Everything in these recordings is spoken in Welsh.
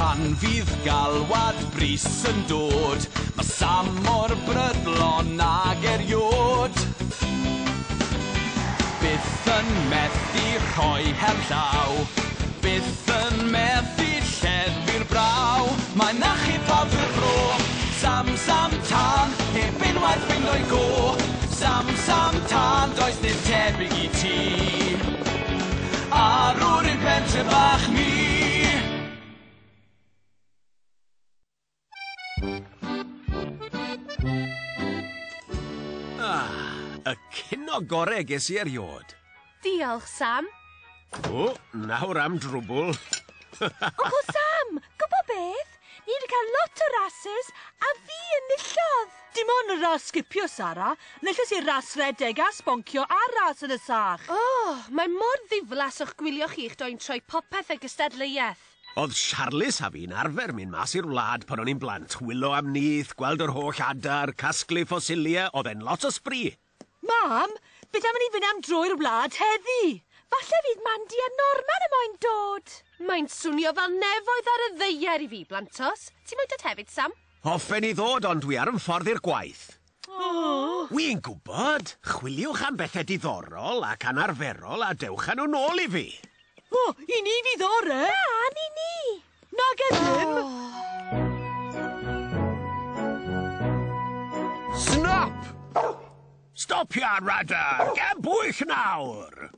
Pan fydd galwad brys yn dod, mae Sam mor brydlon ag eriod. Byth yn methu rhoi her llaw, byth yn methu lleddfu'r braw. Mae'n achub pawb drwy'r fro, Sam, Sam Tân, heb unwaith fynd o'i go. Sam, Sam Tân, does neb tebyg i ti. Arwr i'n pentre bach ni. Ah, y cino gore ges i eriod. Diolch, Sam. O, nawr am drwbl. Uncle Sam, gwybod beth? Ni wedi cael lot o rasys a fi enillodd. Dim ond y ras sgipio, Sara. Nilles i ras redeg a sboncio a ras yn y sach. O, oh, mae mor ddiflas o'ch gwylio chi'ch doi'n troi popeth y gystadleuaeth. Oedd Charles a fi'n arfer mynd mas i'r wlad pan o'n i'n blant, wylo am nyth, gweld yr holl adar, casglu ffosiliau, oedd e'n lot o sbri. Mam, beth am i ni fynd am dro i'r wlad heddi? Falle fydd Mandy a Norman y moyn dod. Mae'n swnio fel nefoedd ar y ddaear i fi, Blantos. Ti moyn dod hefyd, Sam? Hoffen i ddod, ond dwi ar 'y ffordd i'r gwaith. O! Wi'n gwybod. Chwiliwch am bethau diddorol ac anarferol a dewch â nhw nôl i fi. O, i ni fydd ore. Na, ni ni. Nag e ddim. Snap! Stopia, radar! Gen bwyll nawr!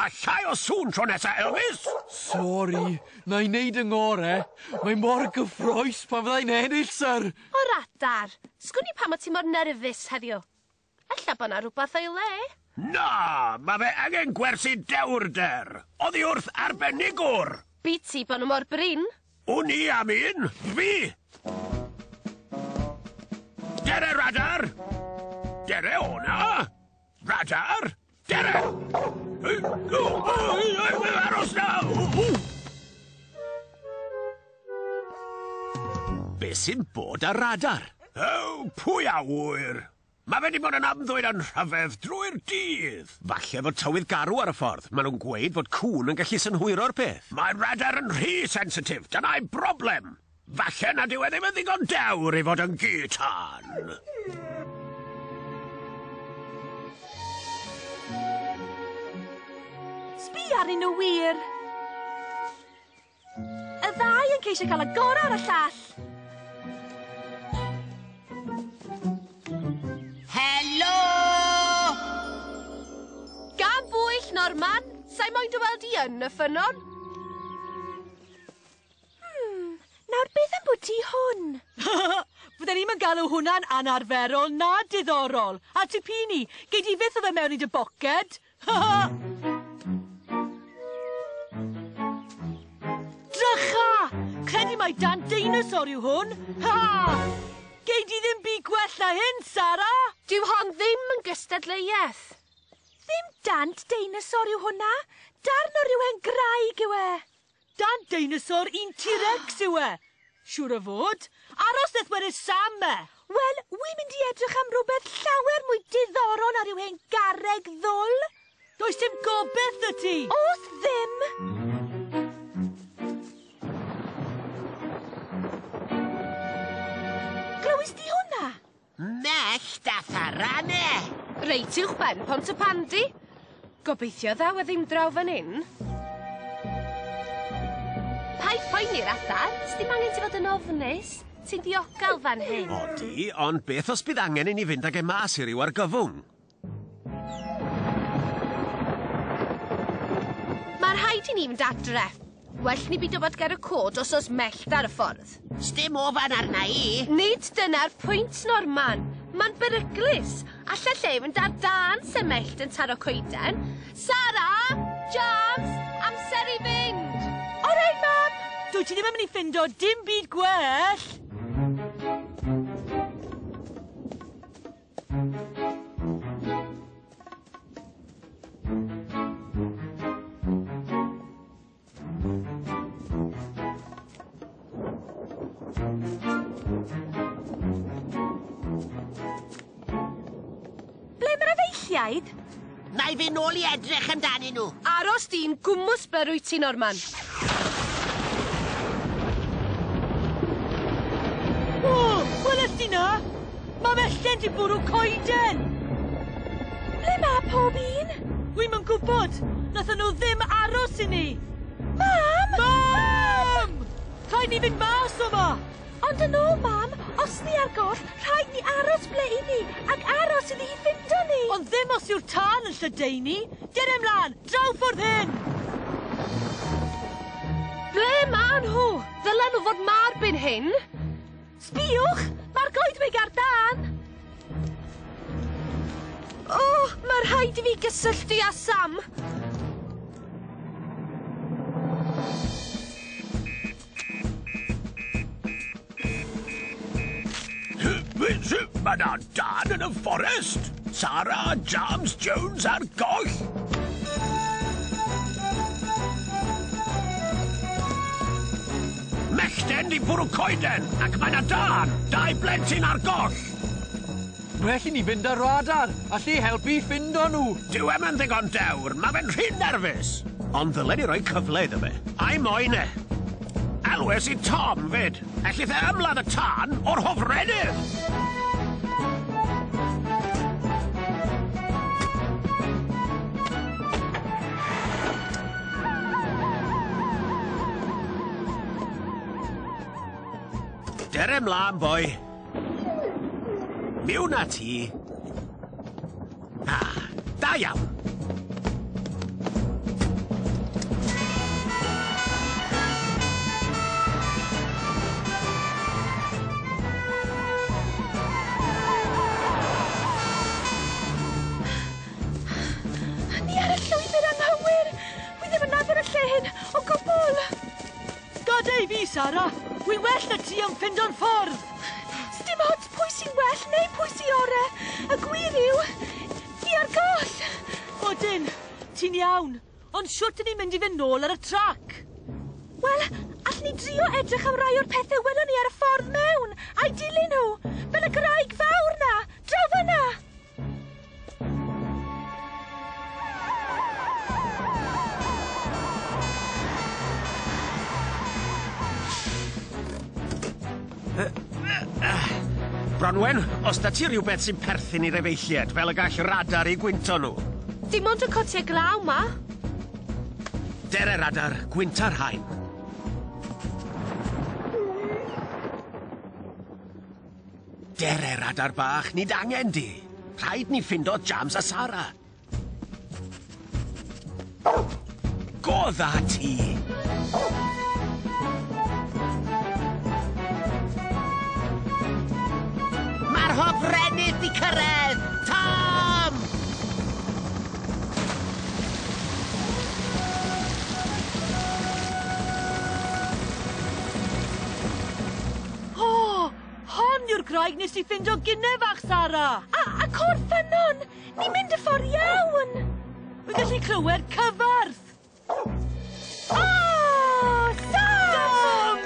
A llai o sŵn tro nesa, Elvis! Sori, na i wneud yng ngore. Mae mor gyffrous pan fyddai'n ennill, sir. O radar, sgwn i pam o ti mor nerfus heddiw. Ella bo' 'na rhywbeth o'i le. Na, mae fe angen gwersi dewrder. Oddi wrth arbenigwr. Biti bo' nhw mor brin. Wn i am un, fi! Dere, radar! Dere o na! Radar! Dere! Aros na! Be sy'n bod ar radar? O, pwy a ŵyr? Mae fe wedi bod yn amddwyn yn rhyfedd drwy'r dydd. Falle fod tywydd garw ar y ffordd. Maen nhw'n gweud fod cŵn yn gallu synhwyro'r peth. Mae radar yn rhy sensitif, dyna'i broblem. Falle nad yw e ddim yn ddigon dewr i fod yn gi tân. Sbia arnyn nhw wir. Y ddau yn ceisio cael y gorau ar y llall. Helo! Gan bwyll, Norman. Sa'i moyn dy weld i yn y ffynnon. Nawr beth am bod ti hwn? Fydden ni'm yn galw hwnna'n anarferol na diddorol. A tipini, gei di fyth o fe mewn i dy boced. Drycha! Credu mai dan deinosor yw hwn. Ha! Gei di ddim byd gwell na hyn, Sara! Dyw hon ddim yn gystadleuaeth. Ddim dant deinosor yw hwnna. Darn o ryw hen graig yw e. Dant deinosor un T-Rex yw e. Siŵr o fod. Aros nath wedyn Sam e. Wel, wi'n mynd i edrych am rhywbeth llawer mwy diddorol na ryw hen garreg ddwl. Does dim gobeith 'da ti. Os ddim. Glywys di hwnna? Mellt a tharanne. Reit uwch ben Pontypandy. Gobeithio ddaw e ddim draw fan hyn. Paid poeni'r adar, sdim angen ti fod yn ofnus. Ti'n diogel fan hyn. Odi, ond beth os bydd angen i ni fynd ag e mas i ryw argyfwng? Mae rhaid i ni fynd adre. Well ni beidio bod ger y cod os oes mellt ar y ffordd. Sdim ofan arna i. Nid dyna'r pwynt, Norman. Mae'n beryglus. Alla lle fynd ar dân se mellt yn taro coeden. Sara! James! Amser i fynd! All right, Mam! Dwyt ti ddim yn mynd i ffindo dim byd gwell. Ble mae'r efeilliaid? Na i fynd nôl i edrych amdanyn nhw. Aros di'n gwmws ble rwyt ti, Norman. Credu na! Mae Mellten 'di bwrw coeden! Ble mae pob un? Wi'm yn gwybod! Nathon nhw ddim aros i ni! Mam! Mam! Rhaid ni fynd mas o 'ma! Ond yn ôl, Mam, os ni ar goll, rhaid ni aros ble i ni, ac aros iddi hi ffindo ni. Ond ddim os yw'r tân yn lledaenu. Dere mlaen, draw ffordd hyn! Ble ma nhw? Ddylen nhw fod 'ma erbyn hyn. Sbïwch, mae'r goedwig ar dân. O, mae rhaid i fi gysylltu â Sam. Mae 'na dân yn y fforest. Sara James Jones ar goll. Mellten 'di bwrw coeden ac mae 'na dân. Dau blentyn ar goll. Well i ni fynd ar radar. All i helpu ffindo nhw. Dyw e'm yn ddigon dewr, ma' fe'n rhy nerfus. Ond ddylen ni roi cyfle iddo fe. A'i moyn e. Elwes i Tom 'fyd. Ellith e ymladd y tân o'r hofrennydd. Dere mlaen, boi. Miwn â ti. Ah, da iawn. Ni ar y llwybr anghywir. Wi ddim yn nabod y lle hyn o gwbl. Gada i fi, Sara. Wi well na ti am ffindo'n ffordd. Sdim ots pwy sy'n well neu pwy sy ore. Y gwir yw, ni ar goll. Odyn, ti'n iawn. Ond shwt 'dyn ni'n mynd i fynd nôl ar y trac? Wel, allwn ni drio edrych am rai o'r pethau welon ni ar y ffordd mewn, a'i dilyn nhw, fel y graig fawr 'na, draw fan'na. Bronwen, os da ti rhywbeth sy'n perthyn i'r efeilliad, fel y gall radar i gwynto nhw. Dim ond y cotiau glaw 'ma. Dere radar, gwynta'r haen. Dere radar bach, nid angen di. Rhaid ni ffindo Jams a Sara. Go dda ti. Mae'r hofrennydd 'di cyrraedd! Tom! O, hon yw'r graig nes i ffindo gynne fach, Sara. A co'r ffynnon! Ni'n mynd y ffordd iawn! Wi'n gallu clywed cyfarth. O, Sam! Sam!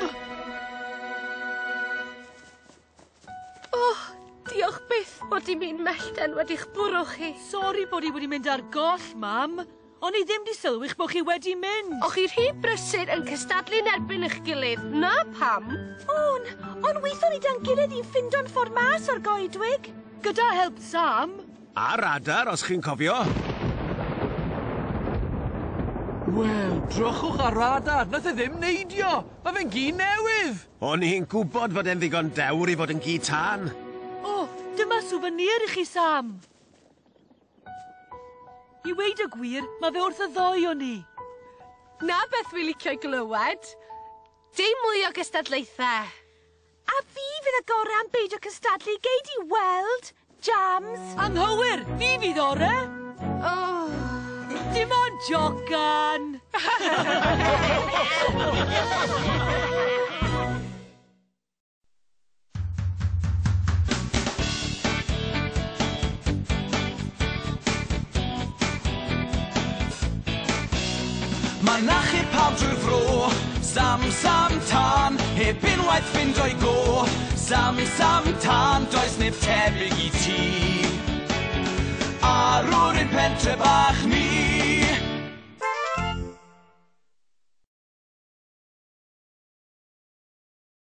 O, diolch byth bod dim un mellten wedi'ch bwrw chi. Sori bod i wedi mynd ar goll, Mam. O'n i ddim 'di sylwi'ch bod chi wedi mynd. O'ch chi rhy brysur yn cystadlu yn erbyn eich gilydd, na pam. On, ond weithon ni 'da'n gilydd i'n ffindo'n ffordd mas o'r goedwig. Gyda help Sam. A radar, os chi'n cofio. Wel, drychwch ar radar. Nath e ddim neidio. Mae fe'n gi newydd. O'n i'n gwybod fod e'n ddigon dewr i fod yn gi tân. O, dyma souvenir i chi, Sam. I weud y gwir, mae fe wrth y ddoi o ni. Na beth wi licio'i glywed. Dim mwy o gystadlaethau. A fi fydd y gorau am beidio cystadlu, gei di weld, Jams. Anghywir, fi fydd ore. Oh. Dim ond jocan. Mae'n achub pawb drwy'r fro. Sam, Sam, tân, heb unwaith ffindo'i go. Sam, Sam, tân, does neb tebyg i ti. Arwr ein pentre bach ni.